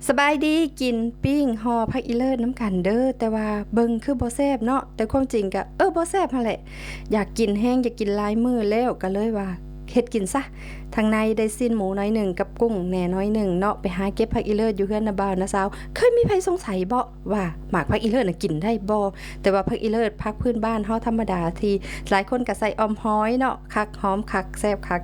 ສະບາຍດີ ກິນປີ້ງຫໍ່ຜັກອີເລີດນຳກັນເດີ. ແຕ່ວ່າເບິ່ງຄືບໍ່ແຊບເນາະ ແຕ່ຄວາມຈິງກະ ເອີ ບໍ່ແຊບຫັ້ນແຫຼະ. ຢາກກິນແຮງ ຢາກກິນຫຼາຍມື້ແລ້ວ ກະເລີຍວ່າເຮັດກິນຊະ. ທາງໃນໄດ້ຊີ້ນໝູໜ້ອຍໜຶ່ງກັບກຸ້ງແດ່ໜ້ອຍໜຶ່ງເນາະ. ໄປຫາເກັບຜັກອີເລີດຢູ່ເຮືອນນ້າບ່າວນ້າສາວ. ເຄີຍມີໃຜສົງໄສບໍ່ວ່າໝາກຜັກອີເລີດນະກິນໄດ້ບໍ່? ແຕ່ວ່າຜັກອີເລີດ ຜັກພື້ນບ້ານເຮົາທຳມະດາ ທີ່ຫຼາຍຄົນກະໃສ່ອ່ອມຫອຍເນາະ. ຄັກ ຫອມຄັກ ແຊບຄັກ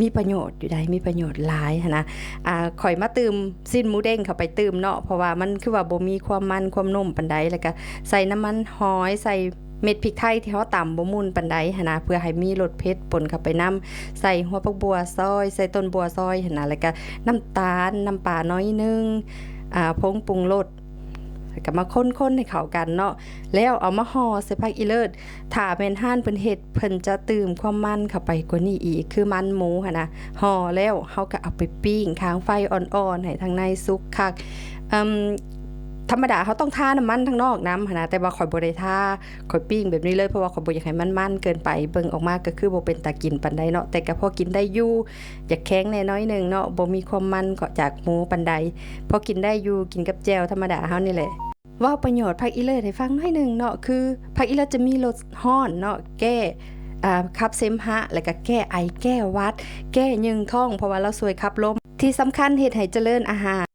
ມີປະໂຫຍດຢູ່ໃດ໋ ມີປະໂຫຍດຫຼາຍຫັ້ນນະ. ອາ ຂ້ອຍມາຕື່ມຊີ້ນໝູເດ້ງເຂົ້າໄປຕື່ມເນາະ ເພາະວ່າມັນຄືວ່າບໍ່ມີຄວາມມັນຄວາມນຸ້ມປານໃດ ແລ້ວກະໃສ່ນ້ຳມັນຫອຍ ໃສ່ເມັດພິກໄທທີ່ເຮົາຕຳບໍ່ໝຸ່ນປານໃດຫັ້ນນະ ເພື່ອໃຫ້ມີລົດເຜັດປົນເຂົ້າໄປນຳ. ໃສ່ຫົວຜັກບົວຊອຍ ໃສ່ຕົ້ນບົວຊອຍຫັ້ນນະ ແລ້ວກະນ້ຳຕານ ນ້ຳປາໜ້ອຍໜຶ່ງ ອາ ຜົງປຸງລົດ ແລ້ວກະມາຄົນໆໃຫ້ເຂົ້າກັນເນາະ ແລ້ວເອົາມາຫໍ່ໃສ່ຜັກອີເລີດ. ຖ້າແມ່ນຮ້ານເພິ່ນເຮັດ ເພິ່ນຈະຕື່ມຄວາມມັນເຂົ້າໄປກວ່ານີ້ອີກ ຄືມັນໝູຫັ້ນນະ. ຫໍ່ແລ້ວເຮົາກະເອົາໄປປີ້ງຄາງໄຟອ່ອນໆ ໃຫ້ທາງໃນສຸກຄັກ. ເອີ່ມ ທຳມະດາເຮົາຕ້ອງທານ້ຳມັນທາງນອກນຳຫັ້ນນະ ແຕ່ວ່າຂ້ອຍບໍ່ໄດ້ທາ ຂ້ອຍປີ້ງແບບນີ້ເລີຍ ເພາະວ່າຂ້ອຍບໍ່ຢາກໃຫ້ມັນມັນເກີນໄປ. ເບິ່ງອອກມາກະຄືບໍ່ເປັນຕາກິນປານໃດເນາະ ແຕ່ກະພໍກິນໄດ້ຢູ່. ຢາກແຂງແດ່ໜ້ອຍໜຶ່ງເນາະ ບໍ່ມີຄວາມມັນເກາະຈາກໝູປານໃດ ພໍກິນໄດ້ຢູ່ ກິນກັບແຈ່ວທຳມະດາເຮົານີ້ແຫຼະ. ເວົ້າປະໂຫຍດຜັກອີເລີດໃຫ້ຟັງໜ້ອຍໜຶ່ງເນາະ ຄືຜັກອີເລີດຈະມີລົດຮ້ອນເນາະ ແກ້ ອາ ຂັບເສມຫະ ແລ້ວກະແກ້ໄອ ແກ້ຫວັດ ແກ້ຍຶງທ້ອງ ເພາະວ່າລາວຊ່ວຍຂັບລົມ. ທີ່ສຳຄັນເຮັດໃຫ້ຈະເລີນອາຫານ